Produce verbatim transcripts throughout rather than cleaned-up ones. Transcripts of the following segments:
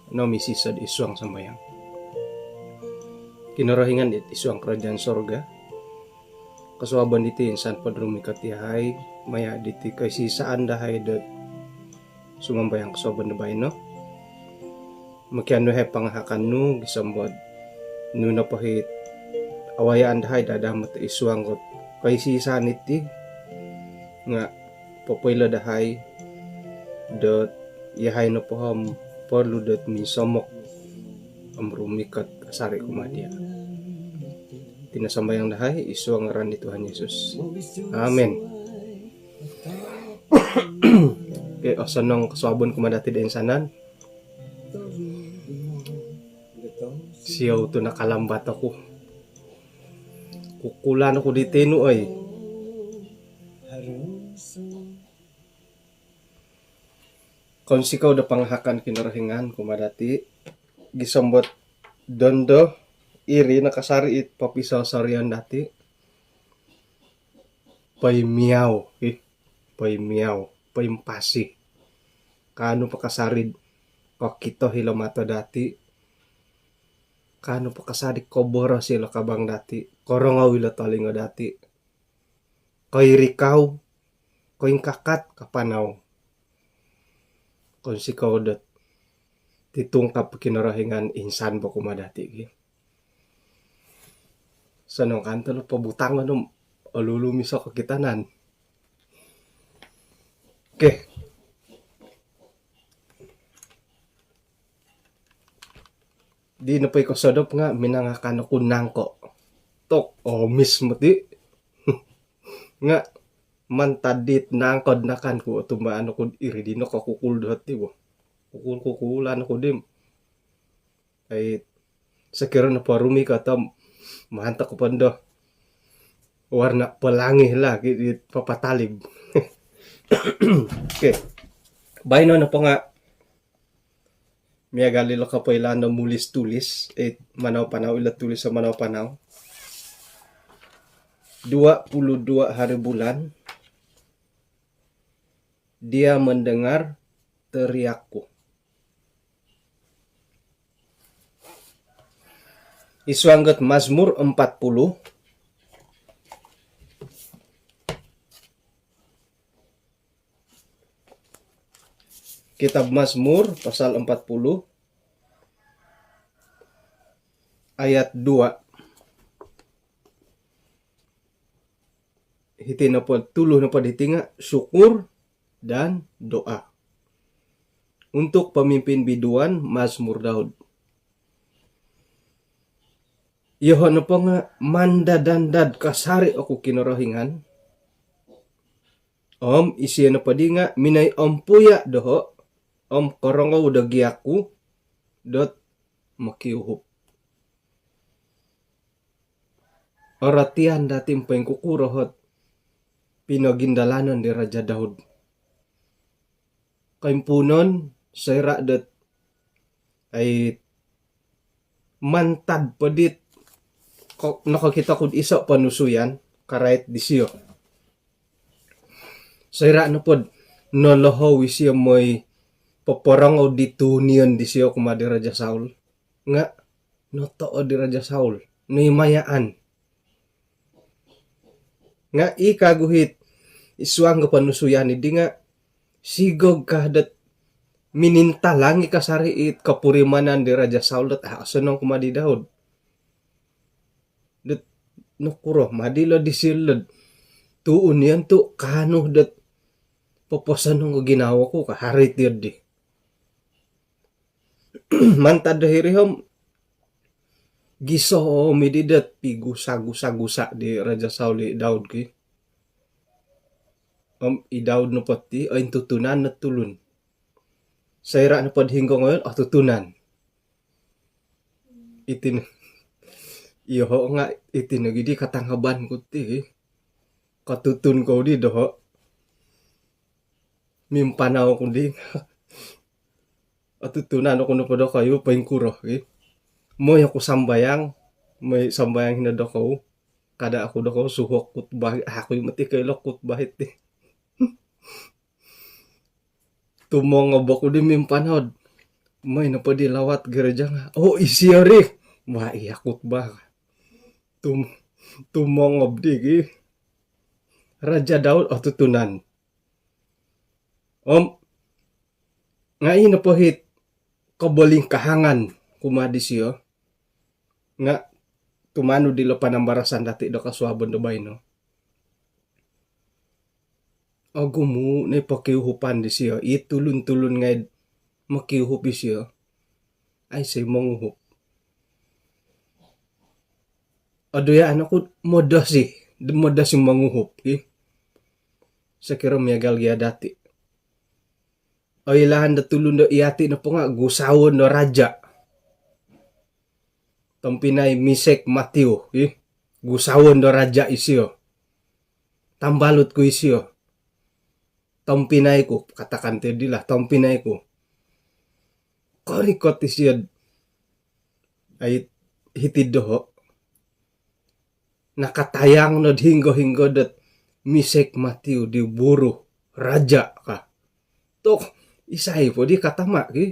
Nomisiso'd isuang sambayang. Kinorohingan id isuang kerajaan sorga, kosuabon diti insan po'd rumikot iyahai maya' diti koisisaan dahai dot sumambayang kosuabon do baino. Mokianu iyahai pangahakan nu gisom dot nunu nopo it awayaan dahai daa moti isuang dot koisisaan iti nga' popoilo dahai dot iyahai nopo om porlu dot minsomok om rumikot kasari' kumaa diya'. Iti no sambayang dahai isuang ngaran di Tuhan Yesus. Amin. Okey, osonong kosuabon kumaa dati' do insanan. Siou tu' nakalambat oku. Kukulan oku di tinu oi. Kounsikou do pangahakan Kinorohingan kumaa dati' gisom dot dondo iri no kasari' it popisosorion dati'. Poimiau, ih, poimiau, poimpasi. Kaanu po kasari'd kokito hilo mato dati'. Kaanu po kasari'd koboros hilo kabang dati'. Korongou hilo tolingo dati'. Koirikau, koingkakat kapanau. Kounsikou dot titungkap Kinorohingan insan po kumaa dati' gi. Sonong kan tolo pobutangon om olulu miso kokitanan. Okey. Di nopo i kosodop nga' minangakan oku nangko'. Tok, omis moti. Nga' mantad dit nangko'd nakan ku, otumbaan oku'd iri di nokokukul doho' ti bo. Kukul-kukulan oku di. Ai, sokiro nopo rumikot om maantok po ndo warna pelangi lah, ki, di papatalib. Okey. Baino nopo nga' miagal ilo kopoilaan do mulis tulis, eh, manau-panau, ilo tulis do manau-panau. Dua puluh dua hari bulan, Dia mendengar teriakku. Id suang dot Mazmur empat puluh. Kitab Mazmur pasal empat puluh ayat dua. Hiti nopo, tulu nopo diti nga syukur dan doa. Untuk pemimpin biduan, Mazmur Daud. Yoho nopo nga mandad-andad kasari oku Kinorohingan. Om isio nopo di nga minoi ompuya doho, om korongou do giaku dot mokiuhup. Orotian dati poingkukuro ot pinogindalanon di Raja Daud. Koimpuunon soira dot ai mantad po dit ko-, nokokito ku'd iso ponusuyan karait disio. Soira nopod nolohou isio moi poporongou di tunion disio kumaa di Raja Saul, nga notood di Raja Saul, noimayaan. Nga i kagu hit id suang do ponusuyan di nga sigog ka dot minintalang i kasari it kopurimanan di Raja Saul dot a osonong kumaa di Daud. Dot nokuro madi lo disio lod tuun ion tu kaanu dot poposonong o ginawo ku ka, haro it iodi. Mantad do hiri om gisom i di dot pigusa-gusa-gusa di Raja Saul i Daud ki. Om i Daud nopo ti ointutunan no tulun. Soira nopod hinggo ngoyon, otutunan. Iti no, iyoho nga iti nogi di katangaban ku ti. Kotutun kou di doho. Mimpanau oku di. Otutunan oku nopo dokoyu, poingkuro ki. Moi oku sambayang, moi sambayang hino dokou. Kada oku dokou suhok kutbah, aku i moti koilo kutbah iti. Tumongob oku di mimpanau. Mai nopo di lawat gereja nga, oh, isio ri. Wah, iya khutbah. Tum-, tumongob di gi. Raja Daud otutunan. Om, nga i nopo hiti kobolingkahangan kumaa disio. Nga tumanud dilo panambarasan dati do kosuabon do baino. Ogumu no i pokiuhupan disio, i tulun-tulun ngai mokiuhup isio. Aiso i monguhup. Odu ya, anu ku modosi, modosi monguhup, i. Sokiro miagal gia dati. Oilaan do tulun do iyati nopo nga gusaon do raja. Tompinai Misek Matiu, i. Gusaon do raja isio. Tambalut ku isio. Tompinai ku, katakan ti di lah, tompinai ku. Korikot isio. Ai, hiti doho. Nakatayang nod hinggo-hinggo dot Misek Matiu di buruh raja ka. Tok, isai po di katama ki.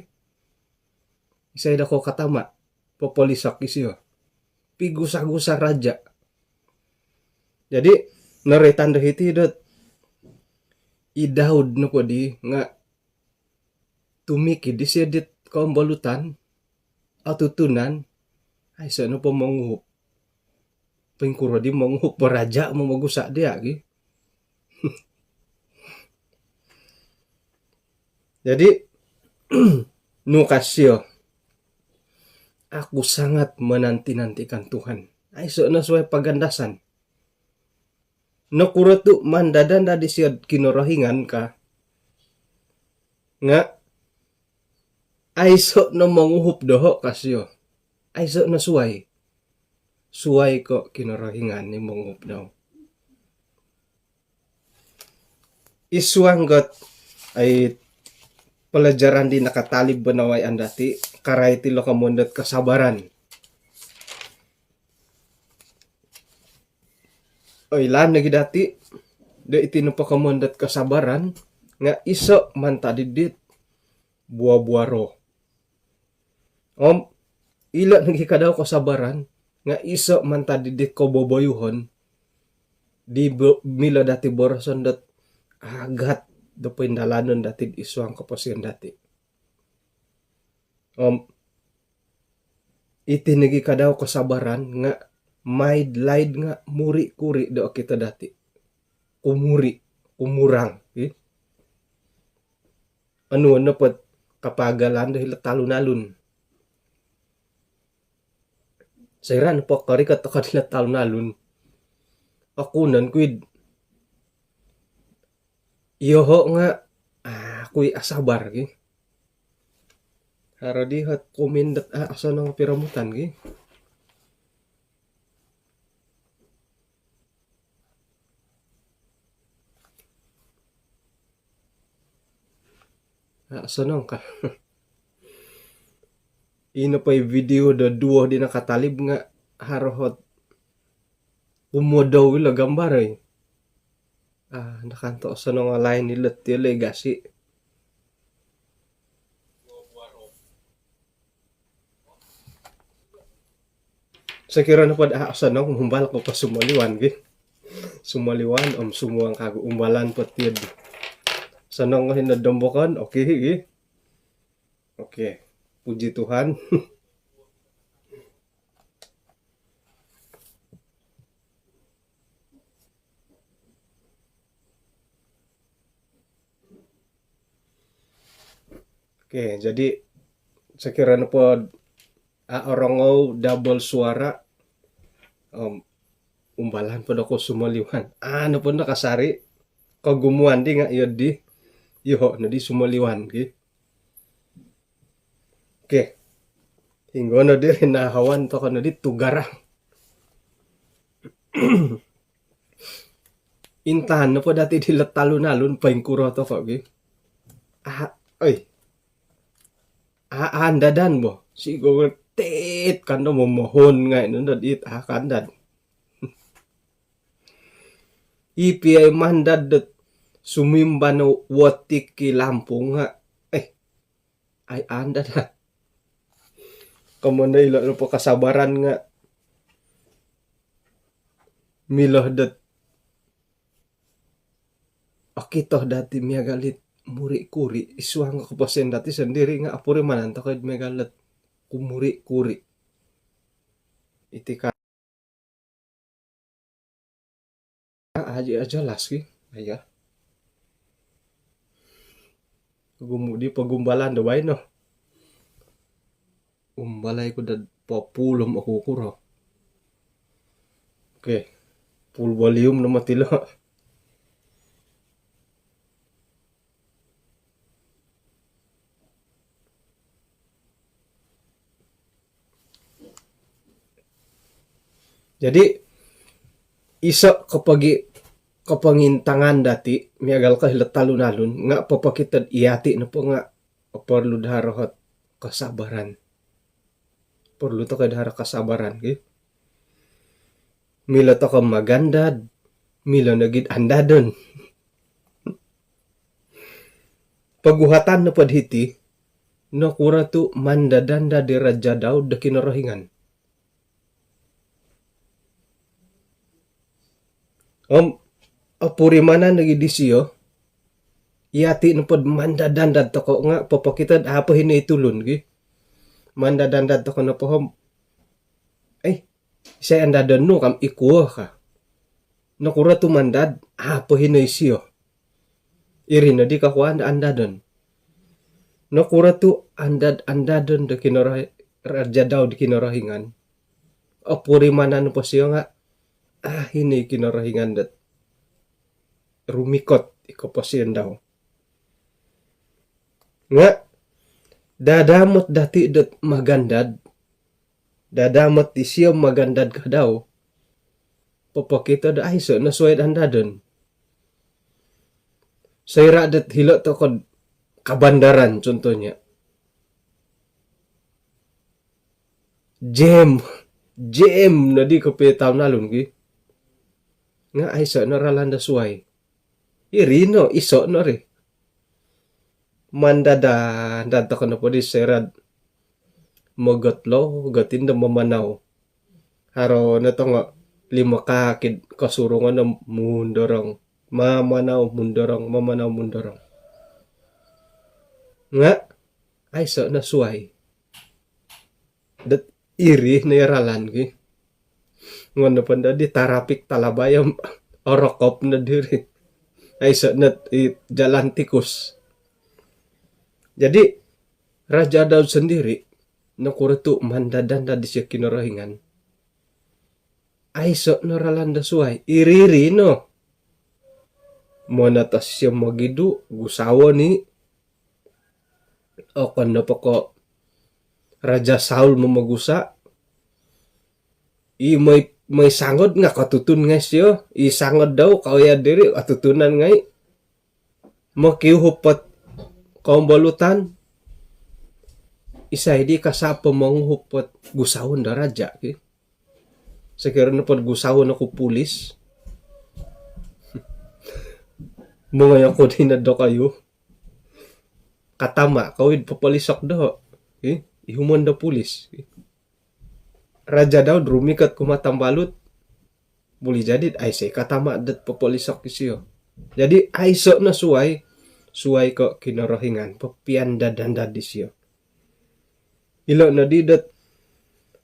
Isai dako katama. Popolisok isio. Pigusa-gusa raja. Jadi, noroitan do hiti dot i Daud nopo di nga tumikid isio dit kombolutan, otutunan, aiso nopo monguhup. Poingkuro di monguhup po raja momogusa dia gi. Jadi, nu ka sio, "Aku sangat menanti-nantikan Tuhan." Aiso no suai pagandasan. Nokuro tu mandadan dadi sio Kinorohingan ka. Nga aiso no monguhup doho ka sio. Aiso no suai. Suai ko Kinorohingan ni monguhup dau. Id suang dot ai pelajaran di nakatalib bonawai an dati, karai ti lo komon dot kesabaran. Oilaan nogi dati, do iti nopo komon dot kesabaran, nga iso mantad dit buah-buah roh. Om, ilo nogi kadau kesabaran, nga iso mantad dit koboboyuhon, di bo-, milo dati boroson dot agat do poindalanon dati id suang koposion dati. Om, iti nogi kadau kesabaran nga maid-laid nga muri-kuri do okito dati. Kumuri, kumurang, i. Anu, anu po kapagalan do hilo talun-alun. Soira nopo korikot toko hilo talun-alun. Aku nan kuid. Iyoho nga, ah, aku i asabar ki. Haro di hot kumin dot, ah, osonong piromutan ki. Ah, osonong ka. Ino po i video do duo di nakatalib nga haro hot kumodou ilo gambar, oi. Ah, nakanto osonong alain ilo ti legasi. Sokiro nopo da osonong, mumbal ko po sumoliwan gi. Sumoliwan om sumuang kagu umbalan po tiod. Sonong ko hino dombokon, oke gi. Oke, puji Tuhan. Oke, jadi sokiro nopo a orongou double suara, om, umbalan po doko sumoliwan. Anu po no kasari, kogumuan di nga iyo di, iyoho no di sumoliwan ki. Oke. Hinggo no di rinahawan toko no di tugarang. Intaan nopo dati dilo talun-alun poingkuro toko gi. Ah, oi. Ah, andadan bo. Si Google tit kando momohon ngai no dot it, ah, kandad. Ipi ai mandad dot sumimban o wotik ki lampung ha. Eh, ai andad ha. Komoyon do ilo nopo kasabaran nga milo dot okito dati miagal it muri-kuri id suang koposion dati sondiri nga opurimanan tokou miagal dot kumuri-kuri. Iti ka aja aja las ki. Aya. Gumu di pogumbalan do baino. Umbalai ku dad populum aku kuro. Oke. Full volume nama tilo. Jadi iso kopogi kopongintangan dati miagal ko hilo talun-alun nga popokito dati nopo nga oporlu do haro ot kasabaran. Porlu tokou do haro kasabaran ki. Milo tokou magandad, milo nogi andadon. Poguhatan nopo diti, nokuro tu mandad-andad di Raja Daud do Kinorohingan. Om opurimanan nogi disio, yati nopo do mandad-andad tokou nga popokito dati apo hino i tulun ki. Mandad-andad tokou nopo om, eh, isai andadon nu kam ikuo ka. Nokuro tu mandad, apo hino isio. Iri nodi kakuan do andadon. Nokuro tu andad-andadon do Kinorohi-, Raja Daud Kinorohingan. Opurimanan nopo sio nga, ah, hino i Kinorohingan dot rumikot i koposion dau. Nga dadamot dati dot magandad, dadamot disio magandad ka dau, popokito do aiso no suai do andadon. Soira dot hilo tokou do kabandaran contohnya. Jam, jam nodi kopio talun-alun ki. Nga aiso no ralan do suai. Iri no, iso no ri. Mandad-andad tokou nopo di soira do mogot lo, gotin do mamanau. Haro no tongo limo kaki do kosurungon do mundorong. Mamanau mundorong, mamanau mundorong. Nga aiso no suai. Dot iri no i ralan ki. Ngono po ndo di tarapik talabayam orokop no diri. Aiso no i jalan tikus. Jadi Raja Daud sondiri, nokuro tu mandad-andad disio Kinorohingan. Aiso no ralan do suai, iri-iri no. Monotos isio mogidu, gusaon i. Okon nopo ko Raja Saul momogusa. I moi, moi sangod nga kotutun ngai sio. I sangod dau, kawaya diri, kotutunan ngai. Mokiuhup ot kombolutan. Isai di kasapo monguhup ot gusaon do raja ki. Sokiro nopo do gusaon oku pulis. Mongoi oku di nondo kayu. Katama kou id popolisok doho. Ih, ihumon do pulis. Raja Daud rumikot kumaa tambalut. Buli jadi aiso i katama dot popolisok isio. Jadi aiso no suai, suai ko Kinorohingan, popiandad-andad disio. Ilo nodi dot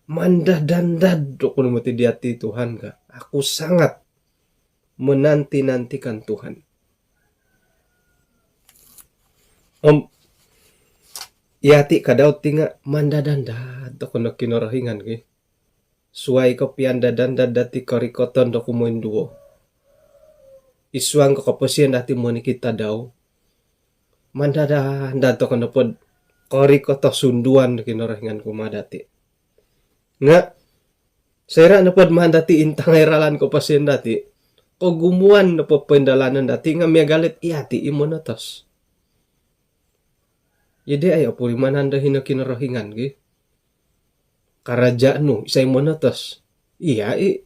mandad-andad oku no moti di ati Tuhan ka. Aku sangat menanti-nantikan Tuhan. Om, yati ka Daud ti nga mandad-andad tokou no Kinorohingan ki. Suai ko piandad-andad dati korikoton do kumoinduo. Id suang ko koposion dati monikid tadau. Mandad-andad tokou nopo do korikot o sunduan do Kinorohingan kumaa dati. Nga soira nopo do maan dati intangai ralan koposion dati, kogumuan nopo poindalanon dati nga miagal it yati i monotos. Jadi ai opurimanan do hino Kinorohingan ki. Karaja nu, isai monotos? Iya i.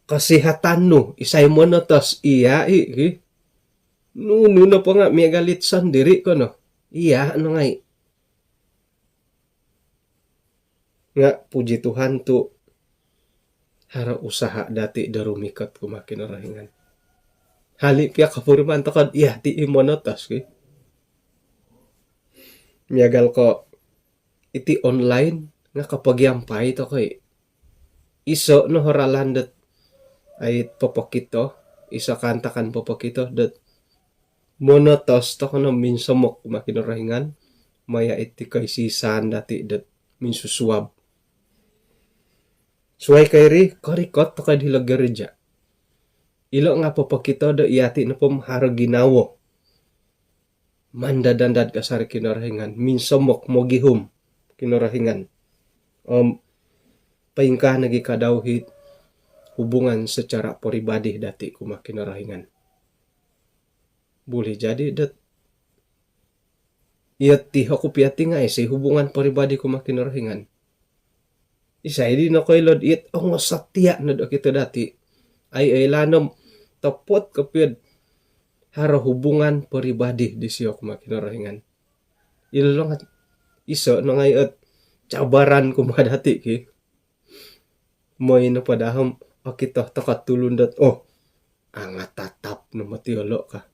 Kesihatan nu, isai monotos? Iya i ki. Nunu nopo nga miagal it sondiri kono. Iya no ngai. Nga' puji Tuhan tu' haro usaha dati' do rumikot kumaa Kinorohingan. Hali' piya kopuriman toko' dot iyati' i monotos ki. Miagal ko' iti online nga' kopogiampai toko' i. Iso' no o ralan dot ai popokito, iso' kaantakan popokito dot monotos toko' no minsomok kumaa Kinorohingan maya' iti koisi-isaan dati' dot minsusuab. Suwai ko' iri, korikot toko' id hilo' gereja'. Ilo' nga' popokito do iyati' nopo om haro ginawo mandad-andad kasari Kinorohingan, minsomok, mogihum Kinorohingan. Om poingkaa nogi' kadau it hubungan secara peribadi dati' kumaa Kinorohingan. Buli jadi dot iyo ti oku piya ti nga' aiso' i hubungan peribadi kumaa Kinorohingan. Isai di nokoilo dot iyot ongo setia nod okito dati'. Ai, oilaan om topot kopio'd haro hubungan peribadi disio kumaa Kinorohingan. Ilo ngai' iso' no ngai' ot cabaran kumaa dati' ki. Moi nopo daa om okito toko' tulun dot, oh, angatatap no moti olo' ka.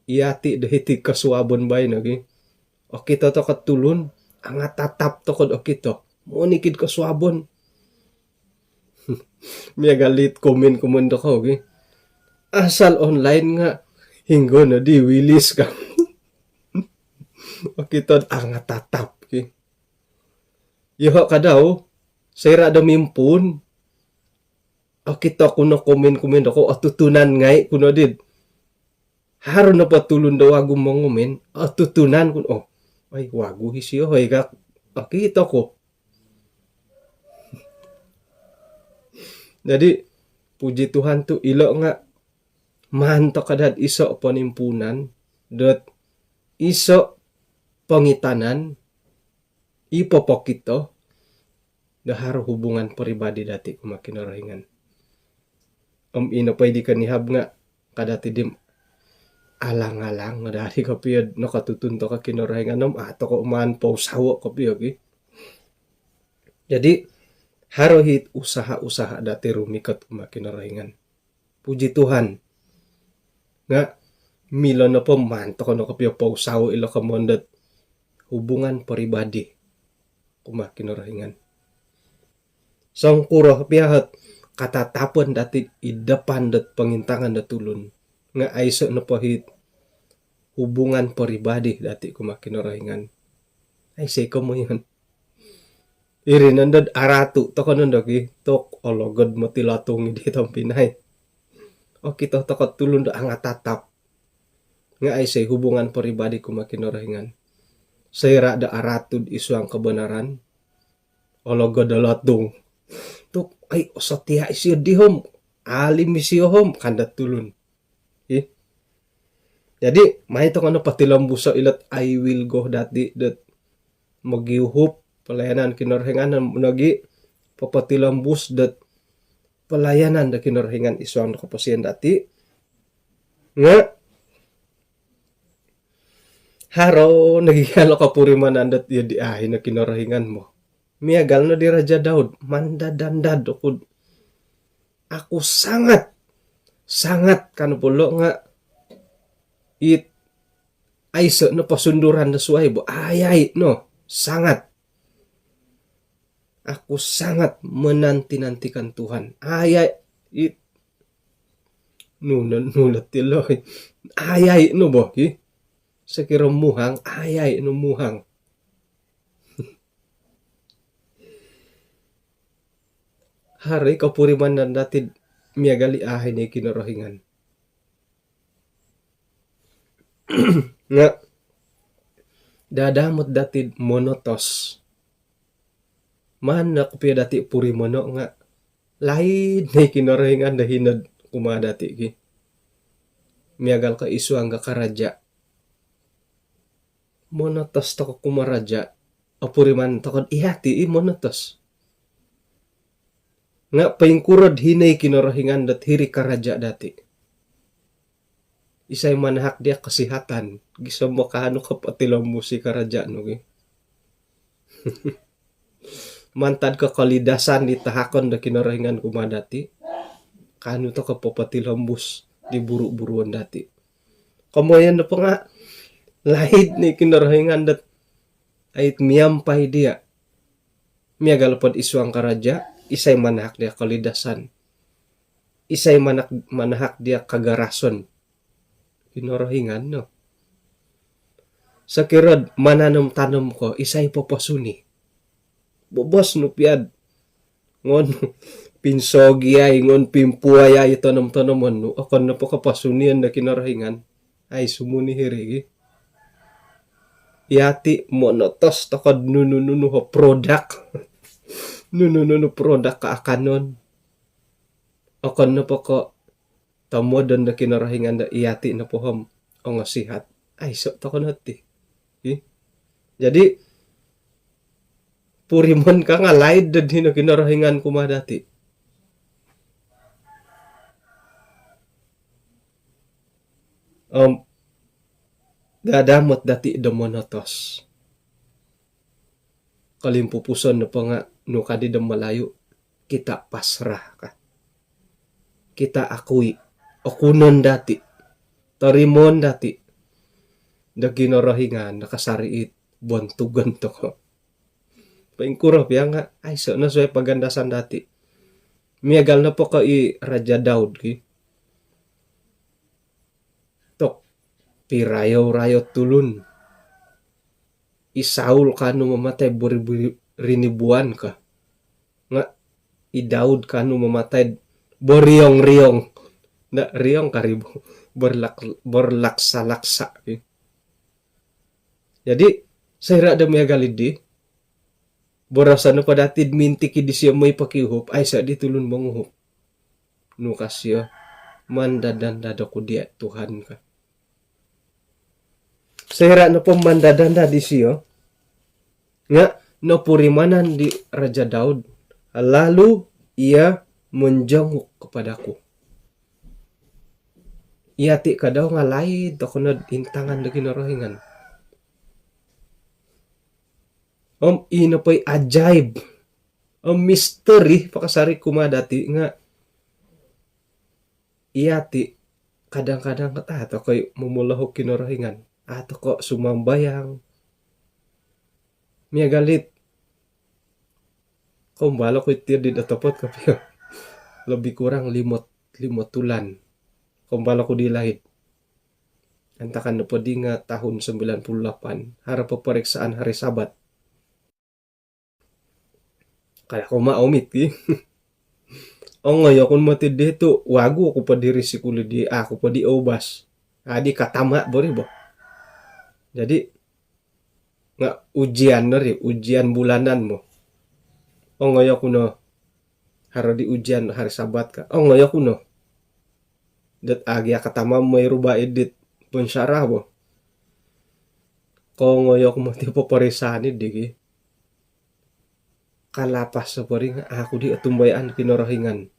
Iyati' do hiti'd kosuabon baino ki. Okito toko' tulun, angatatap toko' do okito. Monikid kosuabon. Miagal it komen-komen toko' ki. Asal online nga' hinggo nodi wilis ka. Okito'd angatatap ki. Iyoho' kadau, soira' do mimpuun, okito ku no komen-komen toko', otutunan ngai' ku nodi'd haro nopo tulun do wagu mongomen, otutunan ku no, oh, ai, wagu isio, oi, ka, okito ku. Jadi, puji Tuhan tu' ilo' nga' maan toko' daa'd iso' ponimpuunan dot iso' pongitanan i popokito do haro hubungan peribadi dati' kumaa Kinorohingan. Om ino po i di konihab nga' kada' ti di alang-alang dati' kopio'd nokotutun toko' Kinorohingan om a' toko' maan pousawo' kopio ki. Jadi, haro it usaha-usaha dati' rumikot kumaa Kinorohingan. Puji Tuhan. Nga' milo nopo maan toko' no kopio pousawo' ilo komoyon dot hubungan peribadi kumaa Kinorohingan. Songkuro piya ot katatapon dati' id depan dot pongintangan dot tulun nga' aiso' nopo it hubungan peribadi dati' kumaa Kinorohingan, aiso' i komoyon. Iri nondo'd aratu' toko' nondo ki, tu' ologod moti lotung i di tompinai. Okito toko' tulun do angatatap nga' aiso' i hubungan peribadi kumaa Kinorohingan. Soira' do aratu'd id suang kebenaran, ologod o lotung. Tu' ai, setia isio di om, alim isio om, kan dot tulun. Ih. Jadi, mai toko' no potilombuso' ilot I will go dati' dot mogiuhup pelayanan Kinorohingan, nogi' popotilombus dot pelayanan do Kinorohingan id suang do koposion dati'. Nga' haro nogi' ilo kopurimanan dot iyo di, ah, ino Kinorohingan mo. Miagal no di Raja Daud, mandad-andad oku'd, aku sangat, sangat, kan po ilo' nga' it aiso' no posunduran do suwai bo, ayai no, sangat. Aku sangat menanti-nantikan Tuhan. Ayai, it, nunu, nunu ti lo. Ayai no bo ki. Sokiro muhang, ayai no muhang. Haro i kopurimanan dati'd miagal i, ah, ino i Kinorohingan. Nga' dadamot dati'd monotos. Maan no kopio dati' purimono' nga' laid no i Kinorohingan do hino'd kumaa dati' ki. Miagal ko' id suang do karaja'. Monotos toko' kumaraja', opuriman toko'd iyati' i monotos. Nga' poingkuro'd hino i Kinorohingan dot hiri karaja' dati'? Isai manahak diya' kesihatan gisom do kaanu ko' potilombus i karaja' nu ki? Mantad ko kolidasan di tahakon do Kinorohingan kumaa dati, kaanu toko popotilombus di buru-buruon dati. Komoyon nopo nga, laid ni Kinorohingan dot ait miampai dia. Miagal pod id suang karaja, isai manahak dia kolidasan? Isai manak-, manahak dia kagarason? Kinorohingan no. Sokiro mananom-tanom ko, isai poposuni? Bobos nu pia dot ngon pinsogiai, ngon pimpuayai tanom-tanomon nu, okon nopo ko posunion do Kinorohingan, ai sumuni hiri gi. Yati monotos toko do nunu-nunu o produk. Nunu-nunu produk kaakanon. Okon nopo ko tomodon do Kinorohingan do yati nopo om ongosihat, aiso toko no ti. Ih. Jadi, purimon ka nga laid do hino Kinorohingan kumaa dati. Om dadamot dati do monotos. Kolimpupuson nopo nga, nu kadi do Malayu, kita pasrah ka. Kita akui, okunon dati, torimoon dati do Kinorohingan nakasari it bontugon toko. Poingkuro pia nga, aiso no suai pagandasan dati. Miagal nopo ko i Raja Daud ki. Tok, pirayou-rayou tulun. I Saul kaanu mamatai bori-, bori-, rinibuan ka. Nga i Daud kaanu mamatai boriong-riong. Nda riong ka ribu. Berlak-, berlaksa-laksa. Jadi, soira do miagal idi, boroson nopo dati do mintik i disio mooi pokiuhup, aiso di tulun monguhup. Nu ka sio, mandad-andad oku dia Tuhan ka. Soira nopo mandad-andad disio, nga nopurimanan di Raja Daud, lalu ia menjenguk kepadaku. Yati kadau nga laid toko no do intangan do Kinorohingan. Om i nopo i ajaib, om misteri pakasari kumaa dati nga yati kadang-kadang ka, a toko i momolohou Kinorohingan, a toko sumambayang. Miagal it, kombalo ku iti di otopot kopio. Lebih kurang limo, limo tulan. Kombalo ku di laid. Antakan nopo di nga tahun sembilan puluh lapan. Haro peperiksaan hari Sabat. Kada ko ma omit ki. Ongoi oku moti di tu, wagu oku po di risiko di, aku po di obas. Adi katama bori bo. Jadi, nga ujian no ri, ujian bulanan mo. Ongoi oku no, haro di ujian hari Sabat ka. Ongoi oku no. Dot agi akatama mooi ruba idit pensyarah bo. Kongoi oku moti peperiksaan idi ki. Kalapas sopori nga aku di otumbayaan Kinorohingan.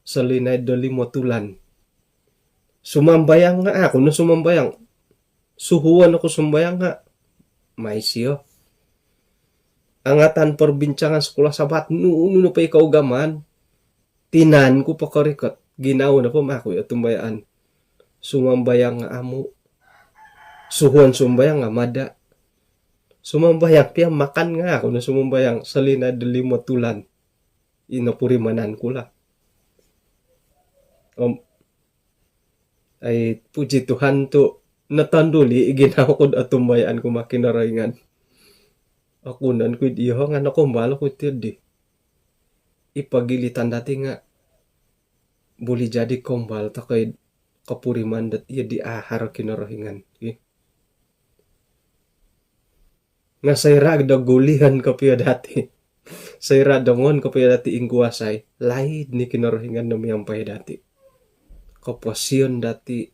Solinaid do limo tulan. Sumambayang nga aku no sumambayang. Suhuon oku sumambayang nga mai sio. Angatan perbincangan sekolah Sabat, nu, nunu po i kougamaan. Tinan ku pokorikot. Ginawo nopo ma aku i otumbayaan. Sumambayang nga amu. Suhuon sumambayang nga mada. Sumambayang pia makan nga aku no sumambayang solinaid do limo tulan. I nopurimanan ku lah. Om, ai, puji Tuhan tu notonduli i ginawo ku do otumbayaan kumaa Kinorohingan. Okunon ku id iyoho nga nokombalo ku iti di. I pogilitan dati nga buli jadi kombal toko id kopuriman dot iyo di a haro Kinorohingan. Ih. Nga soira do gulihon kopio dati. Soira do ngon kopio dati ingkuasai. Laid ni Kinorohingan do miampai dati. Koposion dati,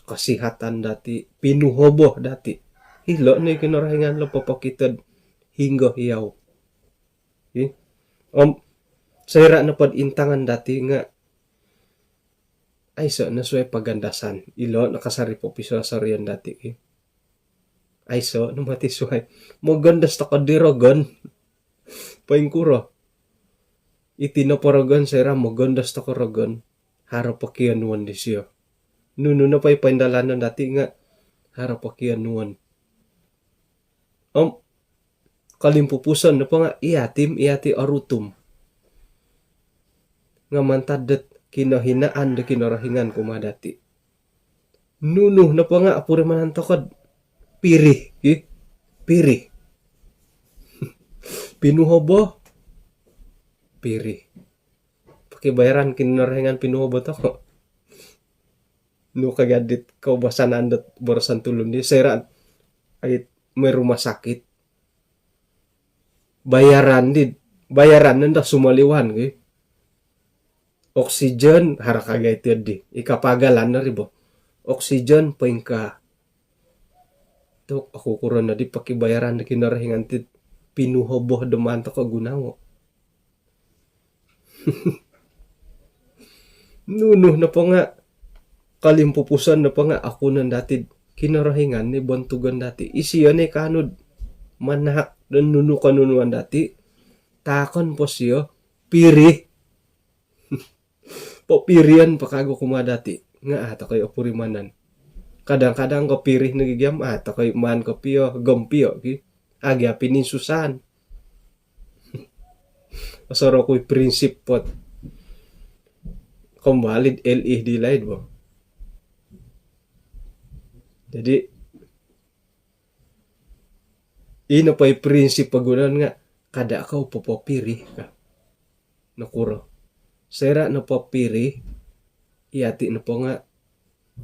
kesihatan dati, pinuhobo dati. Ilo no i Kinorohingan lo popokito do hinggo hiau. Ih. Om, soira nopo do intangan dati nga aiso no suai pagandasan. Ilo no kasari popisosorion dati ki. Aiso no moti suai. Mogondos toko di rogon. Poingkuro? Iti nopo rogon, soira' mogondos toko' rogon, haro pokionuon disio. Nunu nopo i poindalanon dati' nga' haro pokionuon. Om kolimpupuson nopo nga' iyati' om iyati' orutum. Nga' mantad dot kinohinaan do Kinorohingan kumaa dati'. Nunu nopo nga' opurimanan toko'd pirih, ki? Pirih. Pinuhobo. Pirih. Pokibayaran Kinorohingan pinuhobo toko'. Nu kagadit koubasanan dot boroson tulun di, soira' ait moi rumah sakit. Bayaran di, bayaran nondo sumoliwan, ki. Oksigen, haro kagai tiyo di. I kapagalan no ri bo. Oksigen, poingkaa. Tu' okukuro nodi pokibayaran do Kinorohingan ti pinuhobo do maan toko' gunowo. Nunu nopo nga' kolimpupuson nopo nga' okunon dati'd Kinorohingan ni bontugon dati'. Isio ni kaanu'd manahak do nunu konunuan dati', taakon po sio, pirih. Popirion po kagu kumaa dati' nga' a' toko' i' opurimanan. Kadang-kadang ko pirih nogi giam, a' toko' i' maan kopio, gompio, ki. A' gia pininsusaan. Osorou ku i' prinsip pot kombali'd L E D laid bo. Jadi, ino po i' prinsip pogunoon nga' kada' kou popopirih ka. Nokuro? Soira' nopopirih, iyati' nopo nga'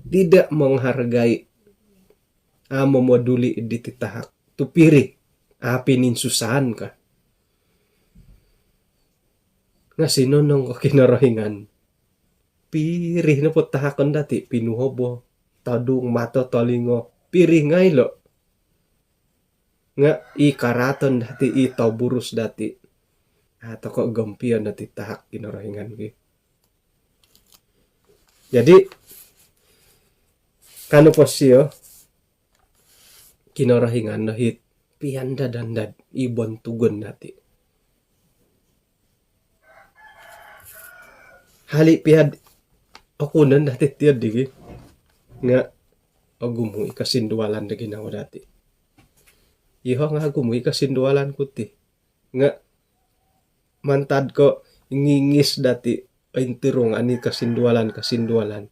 tidak menghargai, a' momoduli' diti tahak tu pirih, a' pininsusaan ka. Nga' sinonong ko Kinorohingan. Pirih nopo tahakon dati', pinuhobo, todung, mato, tolingo, pirih ngai' lo'. Nga' i karaaton dati', i toburus dati', a' toko' gompion dati' tahak Kinorohingan, ki. Jadi, kanu po sio, Kinorohingan no hit piandad-andad i bontugon dati'. Hali' pia'd okunon dati' tiyo'ddi gi nga' ogumu' i kosindualan do ginawo dati'. Iyoho' nga' ogumu' i kosindualan ku ti. Nga' mantad ko' ngingis dati' ointirung ani kosindualan, kosindualan.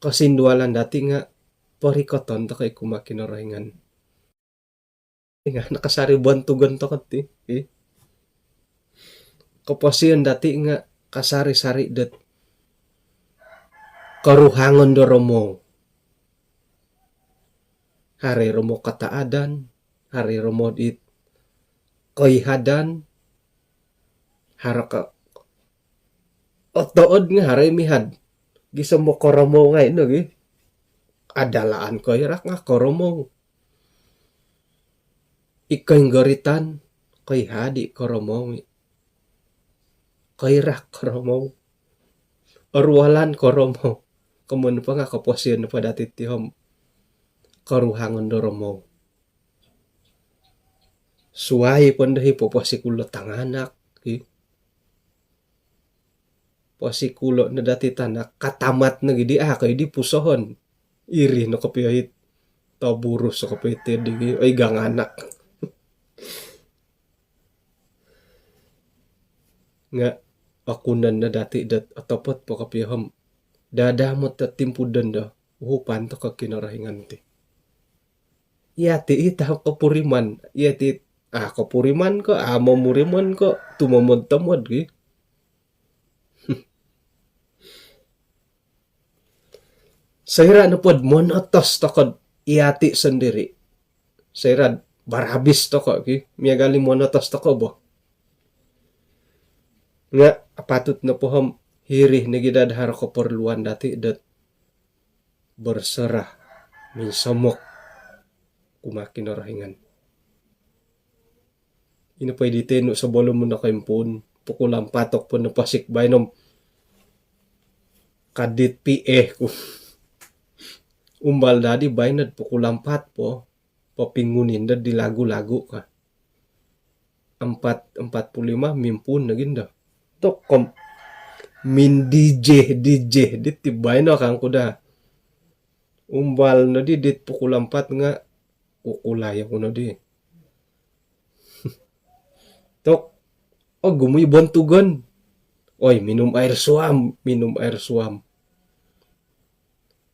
Kosindualan dati' nga' porikoton toko' i kumaa Kinorohingan. Nga' nakasari bontugon toko' ti, i. Koposion dati' nga' kasari-sari dot koruhangon do romou. Haro i romou kataadan, haro i romou dit koihadan, haro ka otood nga' haro i mihad. Gisom bo koromou ngai' no gi. Adalaan koirak nga' koromou. I koinggoritan, koihad i koromou i. Koirak koromou. Oruolan koromou. Komoyon nopo nga' koposion nopo dati' ti om koruhangon do romou. Suwai pondo i poposikulo tanganak, ki. Posikulo' no dati' tanak, katamat no gidi, a' ko idi pusohon. Iri no kopio it toburus kopio it di, oi, ganganak. Nga' okunon no dati' dot otopot po kopio om dadamot dot timpu dondo, uhupan toko' Kinorohingan ti. Iyati' i tau kopuriman, iyati' a' kopuriman ko', a' momuriman ko', tumomod-tomod gi. Soira' nopod monotos toko'd iyati' sondiri', soira'd barabis toko' ki, miagal i monotos toko' bo. Nga' apatut nopo om hiri nogi dad haro koporluan dati' dot berserah, minsomok kumaa Kinorohingan. Ino po i di tenu' sebelum nokoimpuun, pukul ampat oku po noposik baino om kadit P A ku. Umbal dadi baino'd pukul ampat po, popinguni ndo di lagu-lagu ka. empat, empat puluh lima mimpuun nogi ndo. Tokom min D J, D J, di tibai no kangku daa. Umbal nodi dit pukul empat nga kukulai oku nodi. Tok, ogumu i bontugon. Oi, minum air suam, minum air suam.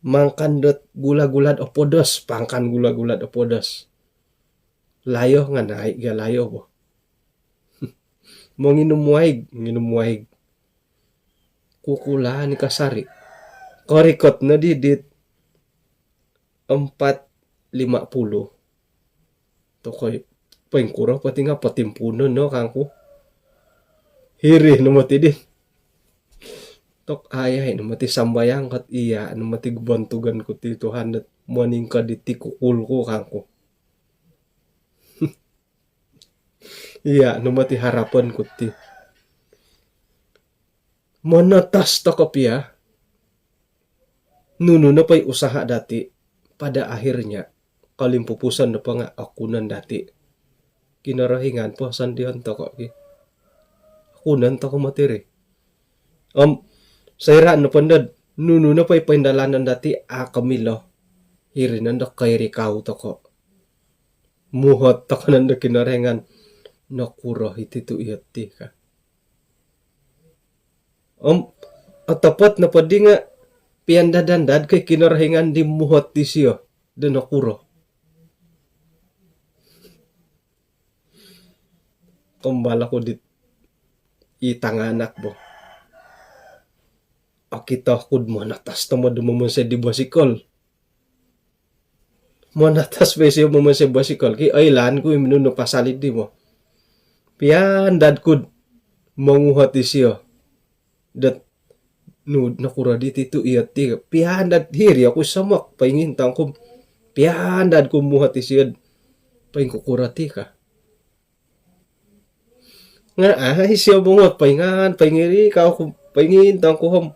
Mangakan dot gula-gula do podos, pangakan gula-gula do podos. Layo nga naik ga layo bo. Monginum waig, nginum waig. Kukulai ni kasari. Korikot nodi dit empat lima puluh. Tokoi, poingkuro po ti nga potimpuunon no kangku. Hiri no moti di. Tok, ai, ai no moti sambayang kot iya no moti bontugon ku ti Tuhan dot moningkod iti kukul ku kangku. Iya no moti harapon ku ti. Monotos toko pia, nunu nopo i usaha dati, pada akhirnya kolimpupuson nopo nga okunon dati. Kinorohingan po sondihon toko ki. Okunon toko moti ri. Om soira nopo ndo nunu nopo i poindalanon dati a komilo, hiri nondo koirikau toko. Muhot toko nondo Kinorohingan, nokuro iti tu iyo ti ka. Om otopot nopo di nga piandad-andad ko i Kinorohingan di muhot disio do nokuro. Kombal oku dit i tanganak bo. Okito ku do monotos tomod do momonsoi di bosikol. Monotos po isio momonsoi bosikol ki, oilaan ku i nunu pasal idi bo. Piandad ku do monguhot isio dot, nu, nokuro diti tu iyo ti ka. Piandad, hiri oku somok, poingintong ku, piandad ku muhot isio do poingkukuro ti ka. Nga a, isio monguhot, poingaan, poingirikau ku, poingintong ku om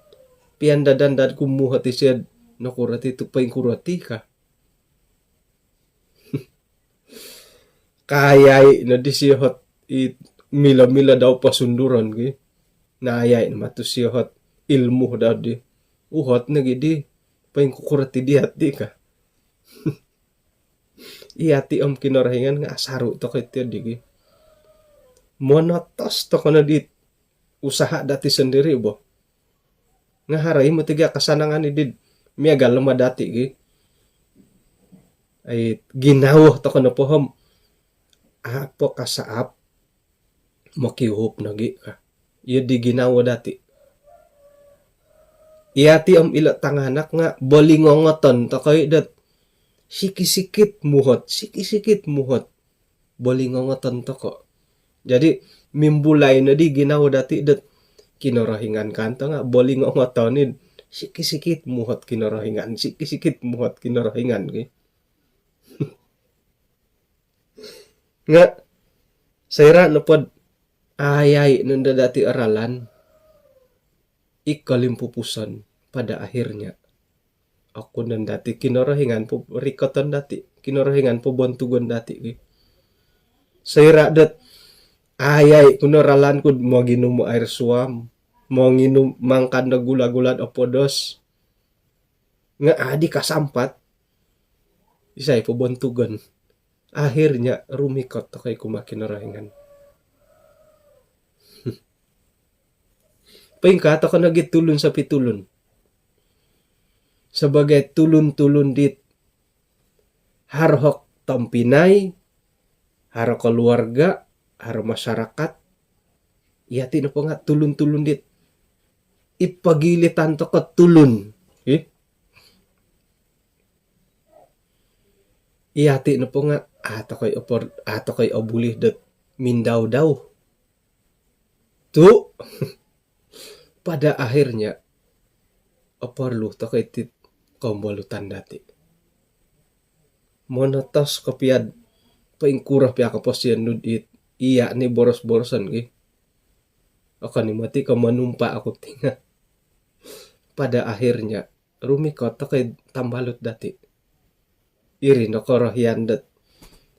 piandad-andad ku muhot isio do nokuro ti tu poingkuro ti ka. Kaayai no disio ot i milo-milo dau posunduron ki. Naayai no moti sio ot ilmu dau di. Uhot nogi di, poingkukuro ti dia ti ka. Iya ti om Kinorohingan nga asaru toko iti di ki. Monotos toko no di usaha dati sondiri bo. Nga haro i moti gia kasanangan idi miagal no ma dati ki. Ai, ginawo toko nopo om apo kasaap mokiuhup nogi ka. Iyo di ginawo dati. Iya ti om ilo tanganak nga bolingongoton toko i dot sikit-sikit muhot, sikit-sikit muhot. Bolingongoton toko. Jadi mimbulai no di ginawo dati dot Kinorohingan kanto nga bolingongoton i, sikit-sikit muhot Kinorohingan, sikit-sikit muhot Kinorohingan ki. Nga soira nopo do aayai nondo dati o ralan, i kolimpupuson pada akhirnya okunon dati, Kinorohingan po rikoton dati, Kinorohingan po bontugon dati ki. Soira dot aayai ku no ralan ku do moginum air suam, monginum, mangakan do gula-gula do podos, nga adi kasampat, isai po bontugon. Akhirnya rumikot toko i kumaa Kinorohingan. Poingkaa toko nogi tulun sopi tulun. Sebagai tulun-tulun dit haro tompinai, haro keluarga, haro masyarakat, iya ti nopo nga tulun-tulun dit i pogilitan toko tulun. Ih. Iya ti nopo nga a toko i opor, a toko i obuli dot mindau-dau. Tu pada akhirnya oporlu toko iti kombolutan dati. Monotos kopio do poingkuro pia koposion nu dit iya ni boros-boroson ki. Okon i moti ko monumpa oku ti nga pada akhirnya rumikot toko i tambalut dati. Iri no korohian dot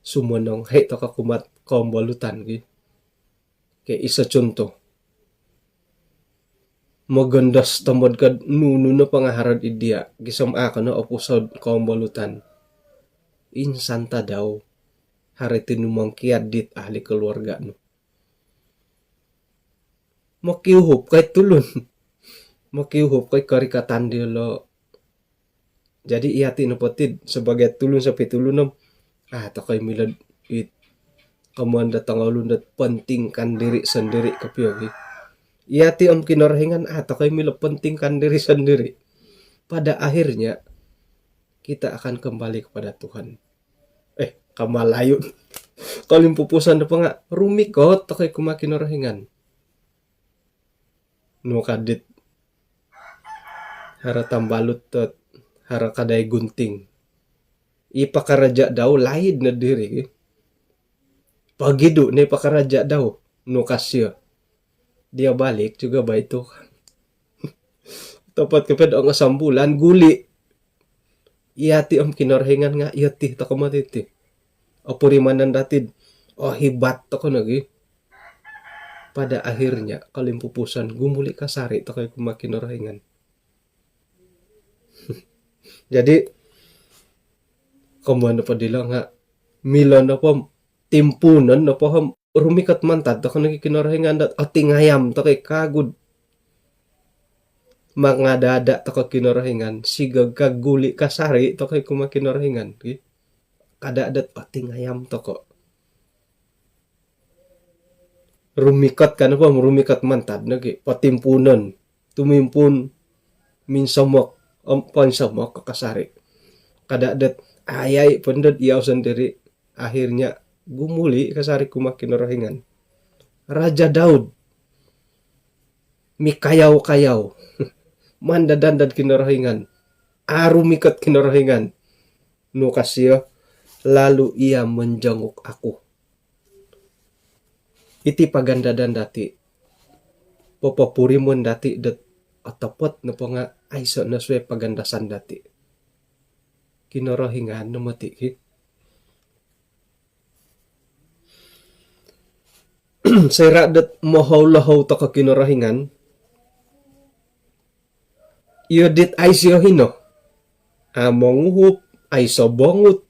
sumonong hai toko kumaa kombolutan ki. Ke iso contoh. Mogondos tomod kad nunu no pangaharod idia gisom a kono opusod kombolutan. Insan tadau hari tinumongkiad dit ahli keluarga nu. Mokiuhup kai tulun. Mokiuhup kai korikatan diolo. Jadi iyati nopo tid sebagai tulun sopi tulun om, ah, tokoi milo it komoon do tongoulun dot pentingkan diri sendiri kopio gi. Iyati om Kinorohingan, ah, tokoi milo pentingkan diri sendiri. Pada akhirnya kita akan kembali kepada Tuhan. Eh, kamalayu. Kolimpupuson do panga rumikot tokoi kuma Kinorohingan. Nu kadit haro tambalut tot haro kadai gunting. I pakaraja dau laid no diri gi. Pagidu ni pakaraja dau nu kasio. Dia balik juga bai tu. Topot kopio do ongo sambulan guli. Iyati om Kinorohingan nga iyati toko mati ti. Opurimanan datid, oh, hibat toko nogi. Pada akhirnya kolimpupuson gumuli kasari tokoi kuma Kinorohingan. Jadi komoon nopo dilo nga milo nopo timpuunon nopo om rumikot mantad toko nogi Kinorohingan dot otingayam tokoi kagud. Mangada-ada toko Kinorohingan sigog kaguli kasari tokoi kuma Kinorohingan. Kada dot otingayam toko. Rumikot kan apa rumikot mantad nogi potimpuunon. Tumimpuun minsomok om ponsomok kasari. Kada dot ayai pondod iyau sendiri. Akhirnya gumuli kasari kuma Kinorohingan. Raja Daud mikayau-kayau. Mandad-andad Kinorohingan. Arumikot Kinorohingan. Nu kasio, lalu ia menjenguk aku. Iti pagandadan dati. Popopurimon dati dot otopot nopo nga aiso no suai pagandasan dati. Kinorohingan no moti ki. Soira dot mohou-lohou toko Kinorohingan. Iyo dit aiso hino. Amo nguhup, aiso bongut.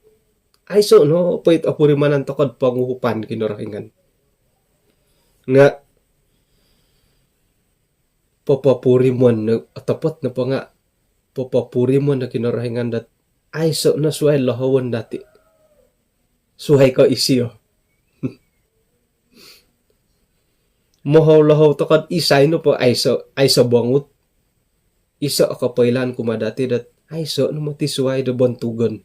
Aiso no poit opurimanan tokod ponguhupan Kinorohingan. Nga popopurimon no otopot nopo nga popopurimon no Kinorohingan dot aiso no suai lohowon dati. Suai ko isio. Mohou-lohou tokod isai nopo aiso, aiso bongut. Iso o kopoilaan kuma dati dot aiso no moti suai do bontugon.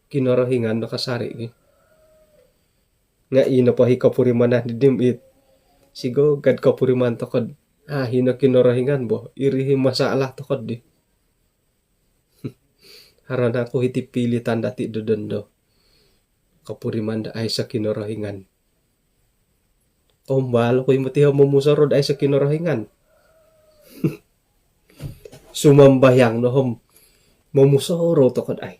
Kinorohingan no kasari ki. Nga ino po hi kopurimanan di dim it. Sigogad kopuriman tokod. Ah, hino Kinorohingan bo. Iri hi masalah tokod di. Haro naku hiti pilitan dati do dondo. Kopuriman do aiso Kinorohingan. Kombal oku i moti ho momusorou do aiso Kinorohingan. Sumambayang no hom momusorou tokod ai.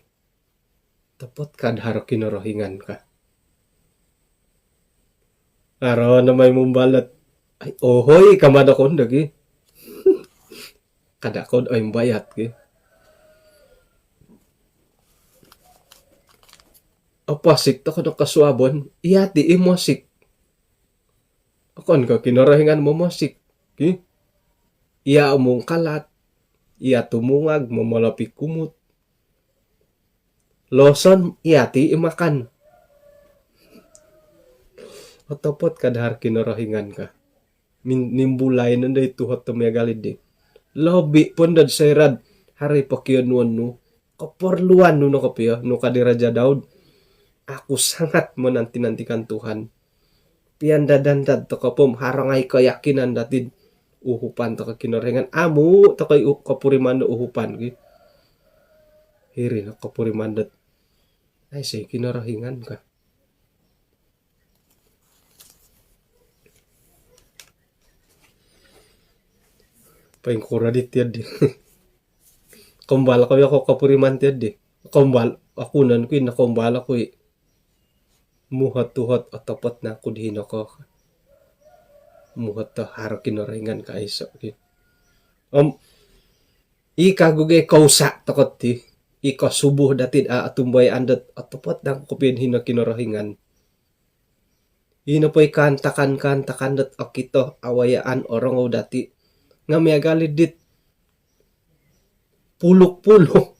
Topot kad haro Kinorohingan ka. Haro no mai mumbalat. Ai, ohoi, kama do kondo gi. Kada kod oi mbayat ki. Oposik toko do kosuabon, iyati i mosik. Okon ko Kinorohingan momosik ki. Iya mungkalat, iya tumungag, momolopi kumut. Loson iyati i makan. Otopot kad haro Kinorohingan ka. Min-, nimbulai nondo i tuhot do miagal di. Lobi pondod soirad haro i pokionuon nu. Koporluan nu no kopio, nu kadi Raja Daud. Aku sangat menanti-nantikan Tuhan. Piandad-andad toko po om haro ngai keyakinan datid uhupan toko Kinorohingan. Amu toko i u-, kopuriman do uhupan ki. Hiri no kopuriman dot aiso i Kinorohingan ka. Paingkuro di tiad di. Kombal ko yo ko kopuriman tiad di. Kombal, aku nan ku i na kombal aku i. Muhot-uhot otopot naku di hino ko. muhot do haro Kinorohingan ka aiso' ki. Om i kagu gia kousa' toko' ti, i kosubuh dati'd a' otumbayaan dot otopot dang kopio hino Kinorohingan. Ino po i kaantakan-kaantakan dot okito, awayaan, orongou dati' nga' miagal i dit puluk-puluk.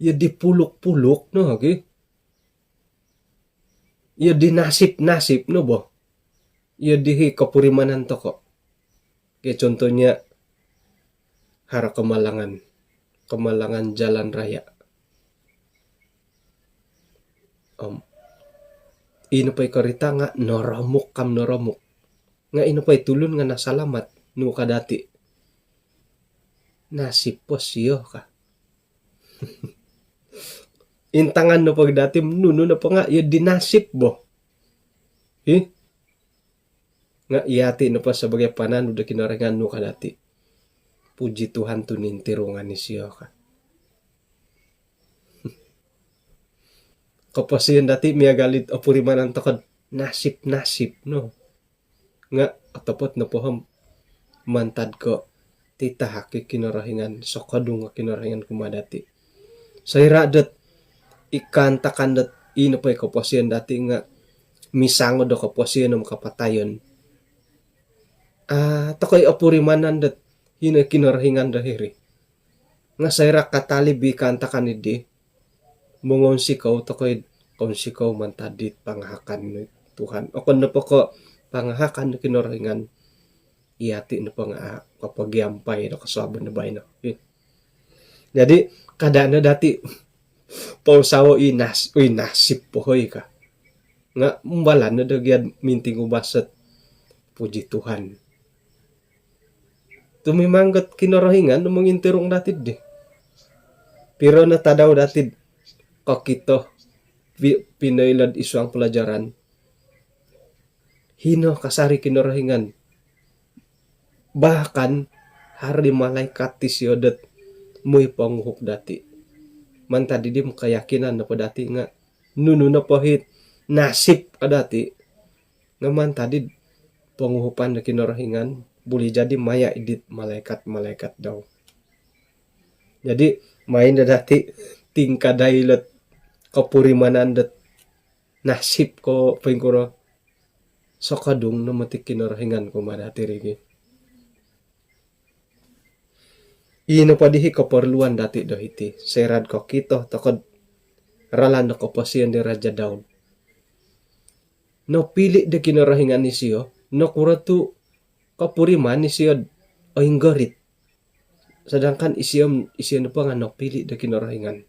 Iyo di puluk-puluk no gi. Iyo di nasib-nasib no bo. Iyo di hi kopurimanan toko'. Kaya contohnya haro kemalangan, kemalangan jalan raya. Om ino po i korita nga' noromuk kam noromuk. Nga' ino po i tulun nga' nasalamat, nu ka dati'? Nasib po sio ka. Intangan nopo dati' nunu nopo nga' iyo di nasib bo. Hi? Nga' iyati' nopo sabagai pananud do Kinorohingan, nu ka dati'? Puji Tuhan tu nintirungan isio ka. Koposion dati' miagal it opurimanan toko'd nasib-nasib no. Nga' otopot nopo om mantad ko' titahak i Kinorohingan, sokodung o Kinorohingan kumaa dati'. Soira' dot i kaantakan dot ino po i koposion dati' nga' misangod do koposion om kapatayon, a' toko' i opurimanan dot hino Kinorohingan do hiri. Nga' soira' katalib i kaantakan iddi, mongounsikou toko' id kounsikou mantad dit pangahakan nu Tuhan. Okon nopo ko' pangahakan nu Kinorohingan, iyati' nopo nga' a' kopogiampai do kosuabon do baino. Ih. Jadi' kada' no dati' pousawo i nas-, ui nasib po hoi ka. Nga' umbalan no do gia'd mintingubas ot puji Tuhan. Tumimang got Kinorohingan no mongintirung dati'ddi. Piro no tadau dati'd kokito, pi-, pinoilo'd id suang pelajaran, hino kasari Kinorohingan. Bahkan haro di malaikat ti sio dot moi ponguhup dati'. Mantad iddi keyakinan nopo dati' nga' nunu nopo hit nasib ka dati', nga' mantad id ponguhupan do Kinorohingan, buli jadi maya' id dit malaikat-malaikat dau. Jadi' maan no dati' tingkadai ilo't kopurimanan dot nasib ko' poingkuro, sokodung no moti Kinorohingan kumaa dati' ri gi. Ii nopo dii koporluan dati' do hiti, soira'd kokito toko'd ralan do koposion di Raja' Daud. Nopili' do Kinorohingan isio, nokuro tu' kopuriman isio'd oinggorit. Sedangkan isio, isio nopo nga' nopili' do Kinorohingan.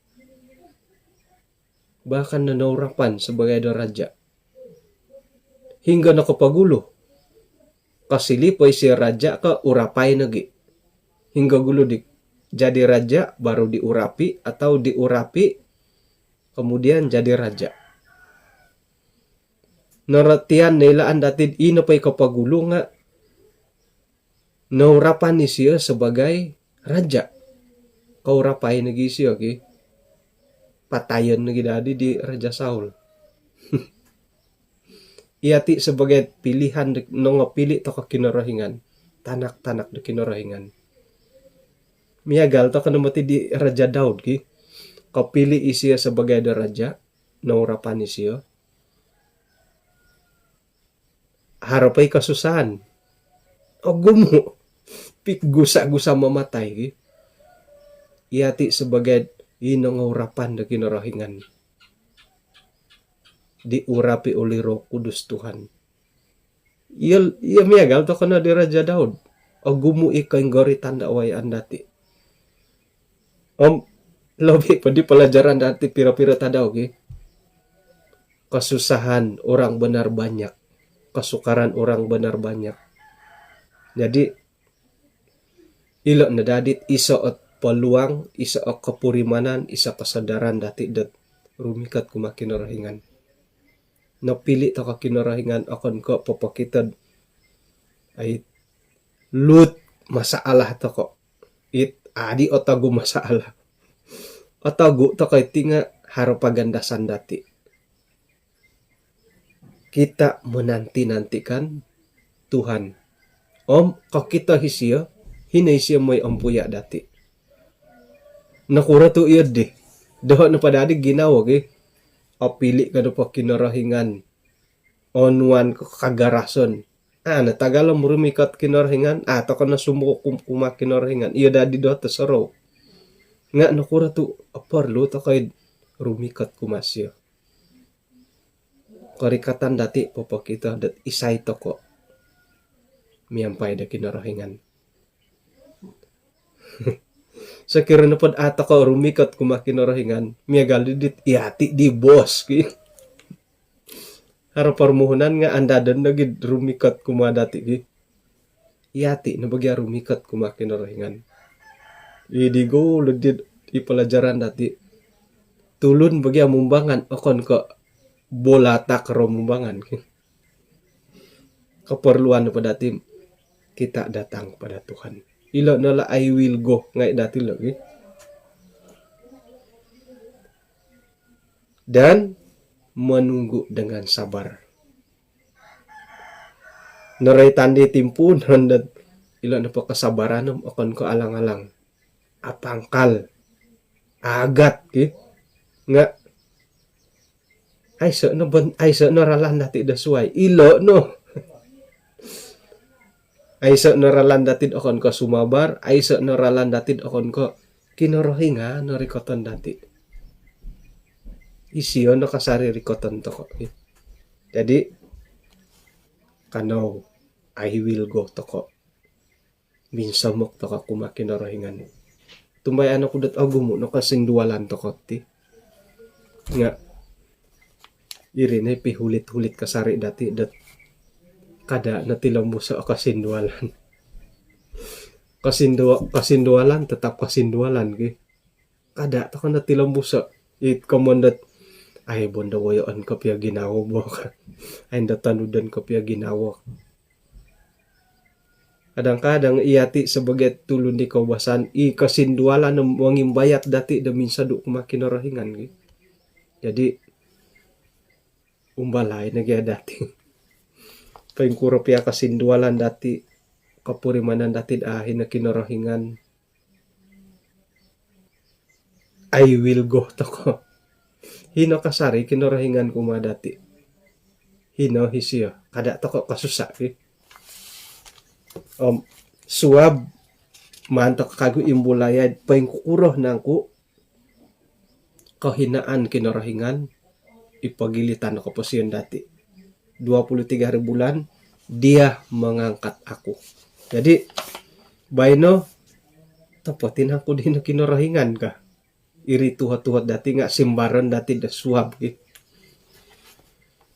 Bahkan no nourapan sabagai do raja'. Hinggo no kopogulu? Kosili' po isio raja' ko' urapai nogi'? Hinggo gulu di jadi raja' baru diurapi atau diurapi kemudian jadi raja'? Norotian noilaan dati'd ii nopo i kopogulu nga' nourapan isio sabagai raja'. Kourapai nogi' isio ki, patayon nogi' dadi di Raja' Saul. Iyati' sabagai pilihan do, nongopili' toko' Kinorohingan, tanak-tanak do Kinorohingan. Miagal toko' no moti di Raja' Daud ki, kopili' isio sabagai do raja', nourapan isio. Haro po i kosusahan, ogumu', pigusa-gusa mamatai ki. Iyati' sabagai i nongourapan do Kinorohingan, diurapi oleh Roh Kudus Tuhan. Iyo, iyo miagal toko' no di Raja' Daud. Ogumu' i koinggoritan do awayaan dati'. Om lobi' po di pelajaran dati' piro-piro tadau ki. Kesusahan orang benar banyak, kesukaran orang benar banyak. Jadi' ilo' no dadi't iso' ot peluang, iso' ot kopurimanan, iso' kesadaran dati' dot rumikot kumaa Kinorohingan. Nopili' toko' Kinorohingan, okon ko' popokito'd ai lut masalah toko'. It adi' otogu masalah. Otogu toko' iti nga' haro pagandasan dati'. Kita menanti-nantikan Tuhan. Om kokito isio, hino isio mooi ompuya' dati'. Nokuro tu' iyo di? Doho' nopo dadi ginawo gi, opili' ko nopo Kinorohingan, onuan ko kagarason. A' no tagal om rumikot Kinorohingan, a' toko' no sumuku kum-, kumaa Kinorohingan. Iyo dadi doho' tosorou. Nga' nokuro tu' oporlu toko' id rumikot kumaa sio? Korikatan dati' popokito dot isai toko' miampai do Kinorohingan. Sokiro nopod a' toko' rumikot kumaa Kinorohingan, miagal di dit iyati' di bos ki. Haro pormuhunan nga' andadon nogi rumikot kumaa dati' ki. Iyati' no bagi a' rumikot kumaa Kinorohingan. Idi gulu di, di pelajaran dati'. Tulun bagi a' mumbangan, okon ko' bolatak ro mumbangan. Keperluan nopo dati', kita datang kepada Tuhan. Ilo' no lah, "I will go," ngai' dati' lo' gi. Dan menunggu dengan sabar. Noroitan di timpuunon dot ilo' nopo kesabaran om okon ko' alang-alang. Apangkal. Agat, ki. Nga' aiso' no bon-, aiso' no ralan dati' do suwai. Ilo' no. Aiso' no ralan dati'd okon ko' sumabar, aiso' no ralan dati'd okon ko' Kinorohingan no rikoton dati'. Isio no kasari rikoton toko'. Jadi, kanou, "I will go" toko'. Minsomok toko' kumaa Kinorohingan. Tumbayaan oku dot ogumu' no kosindualan toko' ti. Nga' iri no i pihulit-hulit kasari dati' dot kada' no tilombuso' o kosindualan. Kosindua-, kosindualan tetap kosindualan ki. Kada' toko' no tilombuso'. It komon dot, ai, bondo woyoon kopio ginawo bo. Ai, ndo tonudon kopio ginawo. Kadang-kadang iyati' sebagai tulun di koubasan, i kosindualan no mongimbayat dati' do minsodu' kumaa Kinorohingan gi. Jadi, umbalai nogi a' dati'. Poingkuro pia kosindualan dati', kopurimanan dati' do a' hino Kinorohingan. "I will go" toko'. Hino kasari Kinorohingan kumaa dati'. Hino isio. Kada' toko' kosusa' ki. Om suab maan toko' kagu imbulai poingkukuro nangku' kohinaan Kinorohingan i pogilitan o koposion dati'. Dua puluh tiga hari bulan, Dia mengangkat aku. Jadi, baino, topot i nangku' dino Kinorohingan ka. Iri tuhot-tuhot dati' nga' simbaron dati' do suab ki.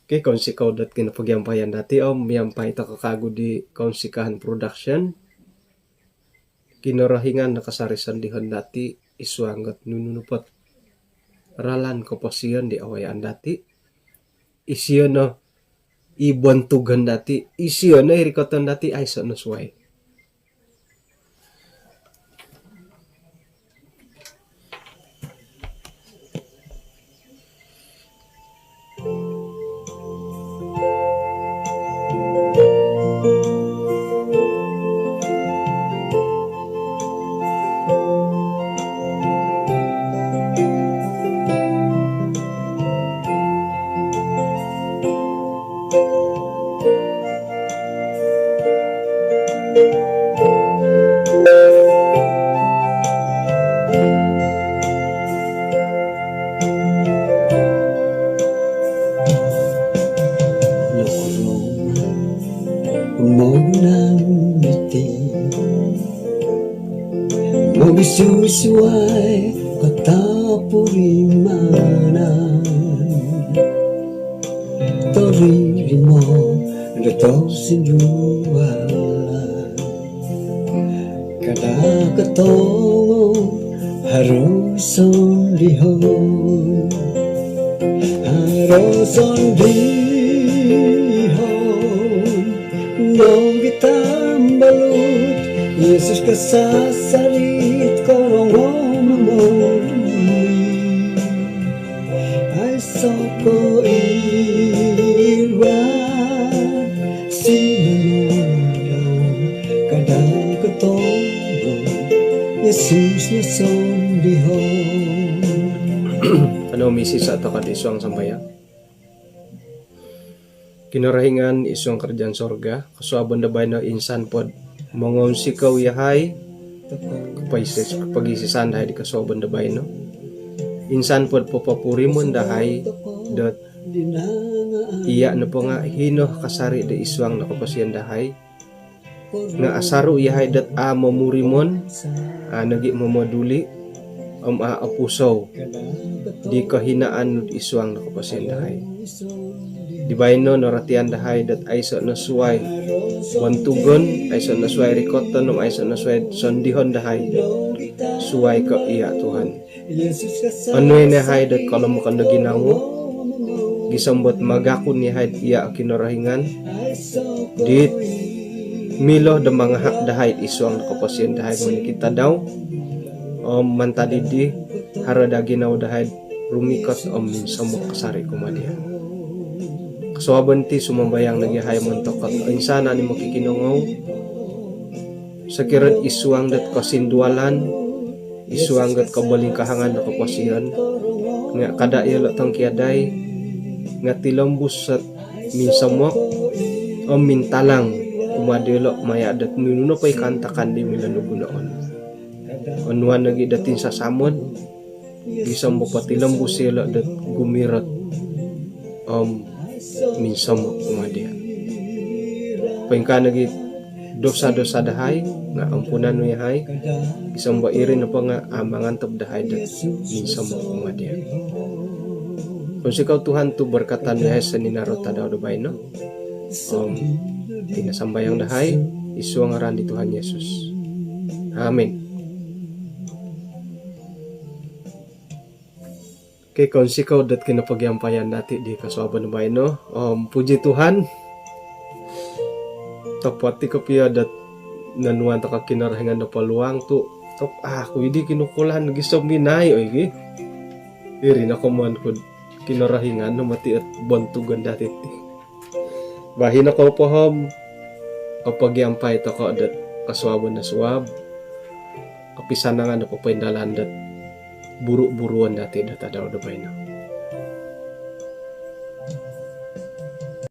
Okey, kounsikou dot kinopogiampayan dati' om miampai toko' kagu di Kounsikahan Production. Kinorohingan no kasari sondihon dati' i suang dot nunu nopot ralan koposion di awayaan dati'. Isio no i bontugon dati', isio no i rikoton dati', aiso' no suwai. Nokuro ma pomogunan diti mogisusuai kotopurimanan. Toririmo do tosindualan. Kada' kotongo haro sondihon. Haro sondihon. Nogi tambalut Yesus kasasarit korongo momoli. Aiso' ko' iruan si monolong Kanou misisa' toko' id suang sambayang. Kinorohingan id suang karajaan sorga, kosuabon do baino insan pod mongounsikou iyahai, kopoisis-, kopogisisaan dahai di kosuabon do baino. Insan pod popopurimon dahai dot iya' nopo nga' hino kasari' do id suang do koposion dahai. Nga' asaru' iyahai dot a' momurimon, a' nogi' momoduli', om a' opusou di kohinaan nu'd id suang do koposion dahai. Di baino noratian dahai dot aiso' no suwai bontugon, aiso' no suwai rikoton, om aiso' no suwai sondihon dahai suwai ko' iya' Tuhan. Onuai no iyahai dot kolomokon do ginawo, gisom dot magakun iyahai iya' o Kinorohingan dit milo do mangahak dahai id suang do koposion dahai monikid tadau. Om mantad iddi, haro daa ginawo dahai rumikot om minsomok kasari' kumaa diya'. Kosuabon ti sumambayang nogi' iyahai montok dot oinsanan i mokikinongou, sokiro'd id suang dot kosindualan, id suang dot kobolingkahangan do koposion, nga' kada' iyolo' tongkiadai, nga' tilombus dot minsomok om mintalang kumaa diyolo' maya' dot nunu nopo i kaantakan di milo nu gunoon. Onuan nogi' dot insasamod, gisom do potilombus iyolo' dot gumirot om minsomok kumaa diya'. Poingkaa nogi' dosa-dosa dahai nga' ampunan nu iyahai, gisom do iri nopo nga' a' mangantob dahai dot minsomok kumaa diya'. Kounsikou Tuhan tu' borkatan nu iyahai soninaru' tadau do baino. Om iti no sambayang dahai id suang ngaran di Tuhan Yesus. Amin. Okey, kounsikou dot kinopogiampayan dati' di kosuabon baino. Om puji Tuhan, topot i' kopio dot nonuan toko' Kinorohingan do peluang tu' top, a' ku iddi kinukulan gisom minai, oi gi. Iri no komoyon ku'd Kinorohingan no moti' ot bontugon dati' ti. Bahi' no kou po om opogiampai toko' dot kosuabon do suab, kopisanangan do popoindalan dot buru-buruon dati' do tadau do baino.